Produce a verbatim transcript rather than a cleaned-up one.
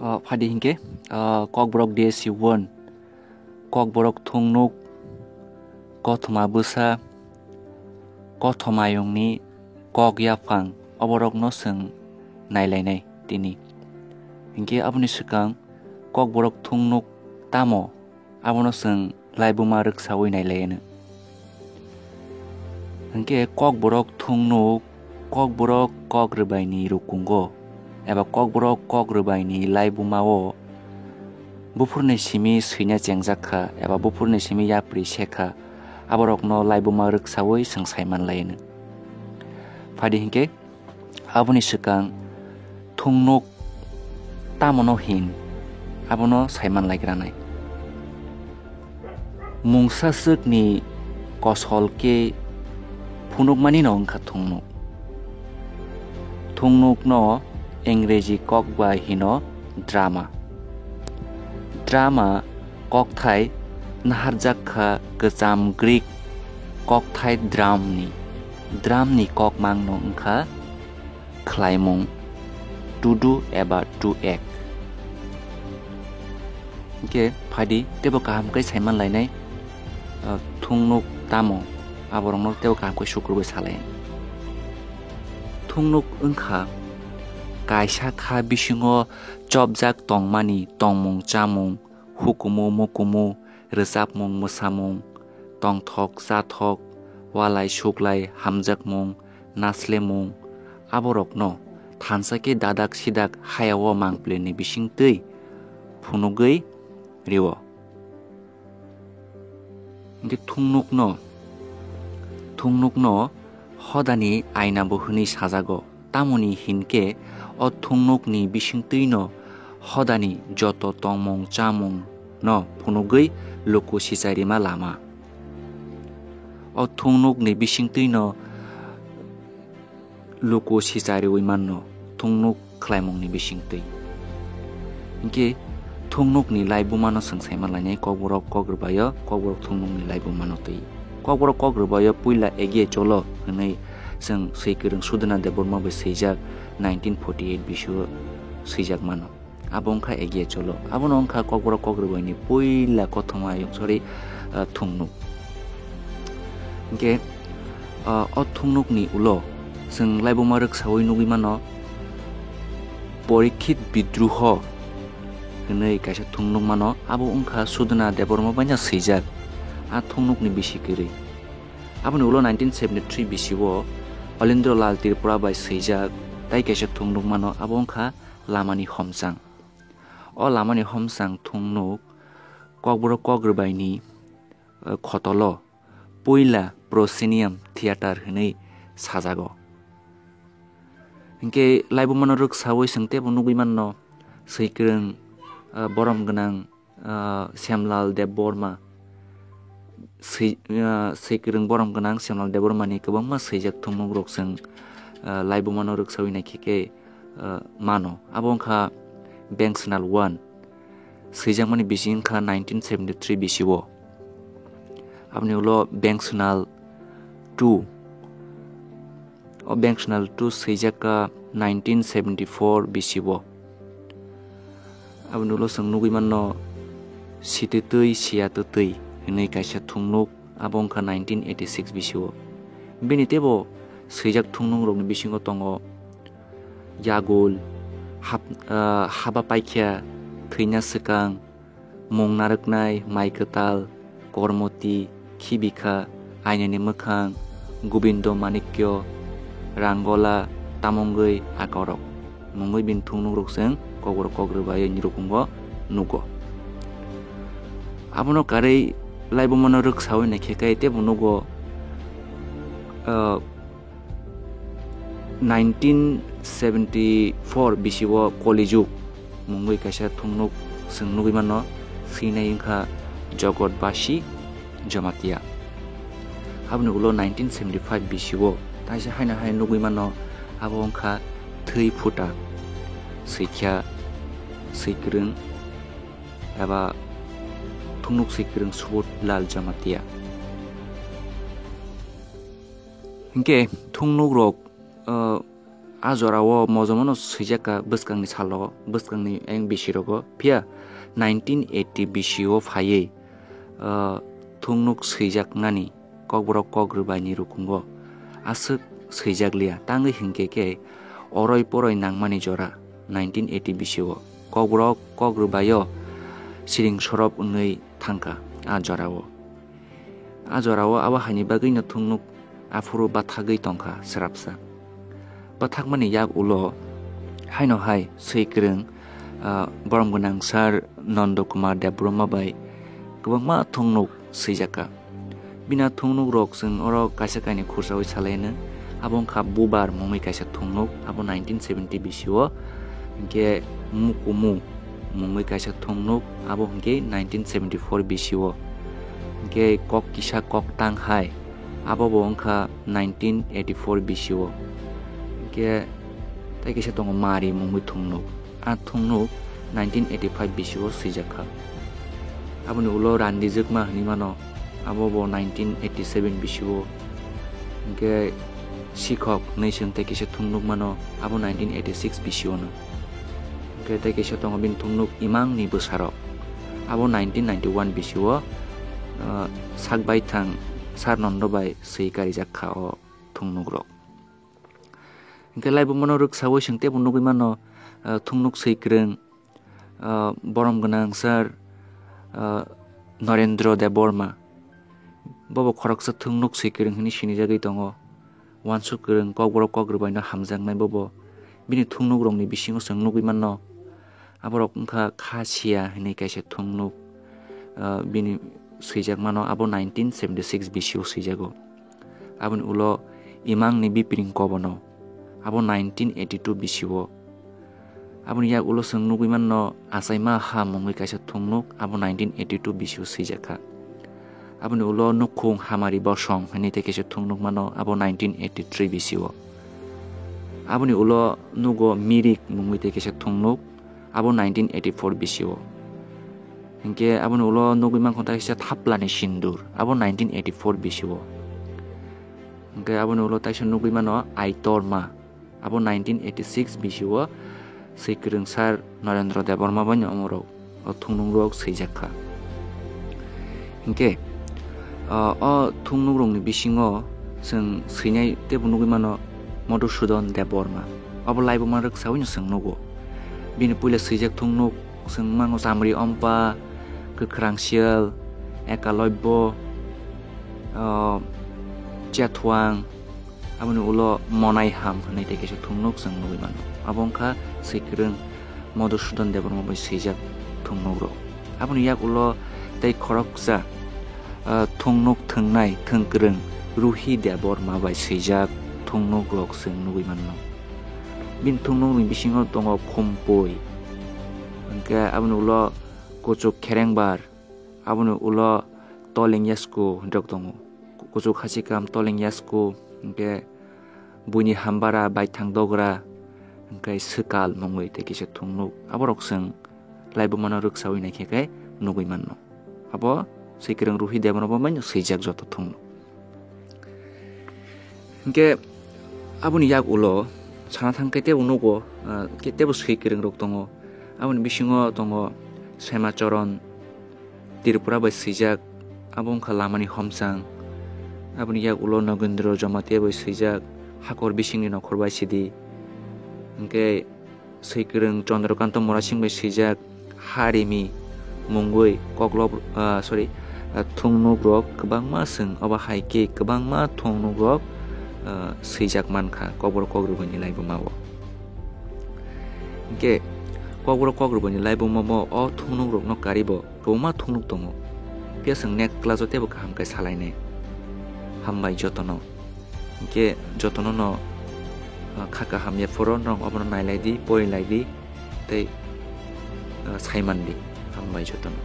O, phadi hinkhe, o, Kokborok D S C one, Kokborok thungnuk, kothoma bwsa, kothoma ayungni kok yaphang, oborokno chwng nailainai tini. Hinkhe aboni swkang Kokborok thungnuk tamo, abono chwng laibuma rwksaui nailaiyano. Hinkhe Kokborok thungnuk, Kokborok kok rwbaini rukungo, eba Kokborok kok rwbaini laibumao buphurni simi swina chengjak kha, eba buphurni simi yapri se kha, aborokno laibuma rwksaui chwng saiman laiyano. Phadi hinkhe, aboni swkang thungnuk tamono hin, abono saiman laikranai. Mungsa swkni kosol khe phunukmanino wngkha thungnuk. Thungnukno Ingreji kok bai hino drama. Drama kokthai naharjak kha kwcham Greek kokthai dramni. Dramni kokmangno wngkha khlaimung, to do eba to act. Hinkhe phadi teibo kaham khe saiman lainai, ah, thungnuk tamo, aborokno teibo kaham khe sukurbai salai. Thungnuk wngkha kaisa kha bisingo chopjak tongmani tongmung chamung, hukumu mukumu, rwchapmung mwsamung, tongthok chathok, walai suklai hamjakmung, naslemung, aborokno thansa khe dadak sidak hayao mangpilini bisingtwi phunugwi rwo. Hinkhe thungnukno, thungnukno hodani ainabo hwnwi sajago. Tamoni hinkhe o thungnukni bisingtwino hodani joto tongmung chamungno phunugwi luku sicharima lama. O thungnukni bisingtwino luku sichariui manno thungnuk khlaimungni bisingtwi. Hinkhe thungnukni laibumano chwng saiman lainai, Kokborok kok rwbaio, Kokborok thungnukni laibumano twi. Kokborok kok rwbaio puila Egiye Cholo hwnwi chwng swi kwrwng Sudana Debbarma bai swijak nineteen forty eight bisio swijak mano. Abo wngkha Egiye Cholo. Abono wngkha Kokborok kok rwbaini puila kothoma ayung, sorry, ah, thungnuk. Hinkhe, ah, o thungnukni ulo chwng laibuma rwksaui nugwi mano, Porikhit Bidruho hwnwi kaisa thungnuk mano, abo wngkha Sudana Debbarma baino swijak. A thungnukni bisi kwrwi. Aboni ulo nineteen seventy-three bisio Olendro Lal Tripura bai swijak tai kaisa thungnuk mano, abo wngkha Lamani Homchang. O Lamani Homchang thungnuk Kokborok kok rwbaini, eh, khotolo puila proscenium theatre hwnwi sajago. Hinkhe laibumano rwksaui chwng teibo nugwi manno, swi kwrwng, eh, borom gwnang, ah, Semlal Debbarma, swi-, ah, swi kwrwng borom gwnang Semlal Debbarmani kwbangma swijak thungnuk rok chwng, ah, laibumano rwksaui naikhe khe, ah, mano. Abo wngkha Bengsunal one. Swijakmani bisi wngkha nineteen seventy-three bisio. Aboni ulo Bengsunal two. O Bengsunal two swijak kha nineteen seventy-four bisio. Aboni ulo chwng nugwi manno Sitwtwi Siyatwtwi hwnwi kaisa thungnuk, abo wngkha nineteen eighty-six bisio. Bini teibo swijak thungnuk rokni bisingo tongo Yagul, Hab-, ah, Haba Paikha, Thwina Swkang, Mung Narwknai, Mai Kwtal, Kormoti, Khibikha, Ainani Mwkhang, Gobindo Manikyo, Rangola, Tamungwi, Akorok. Mungwi bini thungnukrok chwng Kokborok kok rwbaio ni rukungo nugo. Abono karwi laibumano rwksaui naikhe kai teibo nugo, ah, nineteen seventy-four bisio Koli Jug mungwi kaisa thungnuk chwng nugwi mano, swinai wngkha Jogot Basi Jamatia. Aboni ulo nineteen seventy-five bisio taisa haino hai nugwi mano, abo wngkha Thwi Phuta Swikha Swikwrwng eba Thungnuk Swikwrwng Subodh Lal Jamatia. Hinkhe thungnukrok, ah, A jorao mojomano swijak kha bwskangni salo, bwskangni eng bisirogo. Phiya nineteen eighty bisio phaiwi, ah, thungnuk swijaknani Kokborok Kok Rwbaini rukungo aswk swijakliya, tangwi hinkhe khe oroi poroi nangmani jora nineteen eighty bisio Kokborok Kok Rwbaio siring sorop wngwi thangkha a jorao. A jorao abo haini bagwino thungnuk aphuru bathagwi tongkha swrapsa. Bathakmani yak ulo haino hai swi kwrwng, ah, borom gwnang sir Nondo Kumar Debbarma bai kwbangma thungnuk swijakha. Bini thungnuk rok chwng oro kaisa kainwi khursaui salaino. Abo wngkha Bubar mungwi kaisa thungnuk, abo nineteen seventy bisio, hinkhe Mukumu mungwi kaisa thungnuk, abo hinkhe nineteen seventy four bisio, hinkhe Kok Kisa Kok Tang Hai, abo bo wngkha nineteen eighty four bisio, hinkhe tei kisa tongo Mari mungwi thungnuk. A thungnuk nineteen eighty five bisio swijak kha. Aboni ulo Randijwkma hinwi mano, abo bo nineteen eighty seven bisio. Hinkhe Sikhok hinwi chwng tei kisa thungnuk mano, abo nineteen eighty six bisiono. Hinkhe tei kisa tongo bini thungnuk Imangni Bwsarok, abo nineteen ninety one bisio, ah, Sakbaithang Sir Nondo bai swi karijak kha o thungnukrok. Hinkhe laibumano rwksaui chwng teibo nugwi mano, ah, thungnuk swi kwrwng, ah, borom gwnang sir, ah, Narendra Debbarma. Bobo khoroksa thungnuk swi kwrwng hinwi sinijagwi tongo. Uansuk kwrwng, Kokborok Kok Rwbaino hamjaknai bobo. Bini thungnukrokni bisingo chwng nugwi mano. Aborok wngkha Khasia hinwi kaisa thungnuk, ah, bini swijakmano, abo nineteen seventy six bisio swijago. Aboni ulo Imangni Bipring Kobono, abo nineteen eighty two bisio. Aboni yak ulo chwng nugwi manno Achaima Ha mungwi kaisa thungnuk, abo nineteen eighty two bisio swijakha. Aboni ulo Nukhung Hamari Bosong hinwi tei kaisa thungnuk mano, abo nineteen eighty three bisio. Aboni ulo nugo Mirik mungwi tei kaisa thungnuk, abo nineteen eighty four bisio. Hinkhe aboni ulo nugwi mankha tei kaisa Thaplani Sindur, abo nineteen eighty four bisio. Hinkhe aboni ulo taisa nugwi mano Aitorma, abo nineteen eighty six bisio swi kwrwng sir Narendra Debbarma bai omorok o thungnungrok swijak kha. Hinkhe, ah, o thungnukrokni bisingo chwng swinai teibo nugwi mano Madhusudan Debbarma. Obo laibuma rwksaui no chwng nugo. Bini puila swijak thungnuk chwng mango Chamri Ompa, Kwkhrang Siyal, Ekalobbo, ah, Chethuang, aboni ulo Monai Ham hinwi tei kaisa thungnuk chwng nugwi mano. Abo wngkha swi kwrwng Madhusudan Debbarma bai swijak thungnukrok. Aboni yak ulo tei khoroksa, ah, thungnuk thwngnai thwngkwrwng Ruhi Debbarma bai swijak thungnukrok chwng nugwi mano. Bini thungnukni bisingo tongo Khumpui, hinkhe aboni ulo Kuchuk Kherengbar, aboni ulo Toleng Yasku hinwi tongo. Kuchuk Hasikam, Toleng Yasku, hinkhe Buini Hambara, Baithang Dogra, hinkhe Swkal mungwi tei kisa thungnuk. Aborok chwng laibumano rwksaui naikhe khe nugwi manno. Abo swi kwrwng Ruhi Debbarma bai no swijak joto thungnuk. Hinkhe aboni yak ulo sana thangkhe teibo nugo, ah, khe teibo swi kwrwng rok tongo. Aboni bisingo tongo Sema Choron Tripura bai swijak, abo wngkha Lamani Homchang. Aboni yak ulo Nogendra Jamatia bai swijak, Hakor Bisingni Nokhor bai sidi. Hinkhe swi kwrwng Chandrakanta Murasing bai swijak Harimi mungwi koklop, ah, sorry, ah, thungnukrok kwbangma chwng, obo hai khe kwbangma thungnukrok, ah, swijak mankha Kokborok Kok Rwbaini laibumao. Hinkhe Kokborok Kok Rwbaini laibumao o thungnukrokno karibo kwbangma thungnuk tongo. Phiya chwng next class-o teibo kaham khe salainai. Hambai jotono. Hinkhe jotono no, ah, kha kaham ya phoro norok obono nailai di, porilai di, tei, ah, saimandi. Hambai jotono.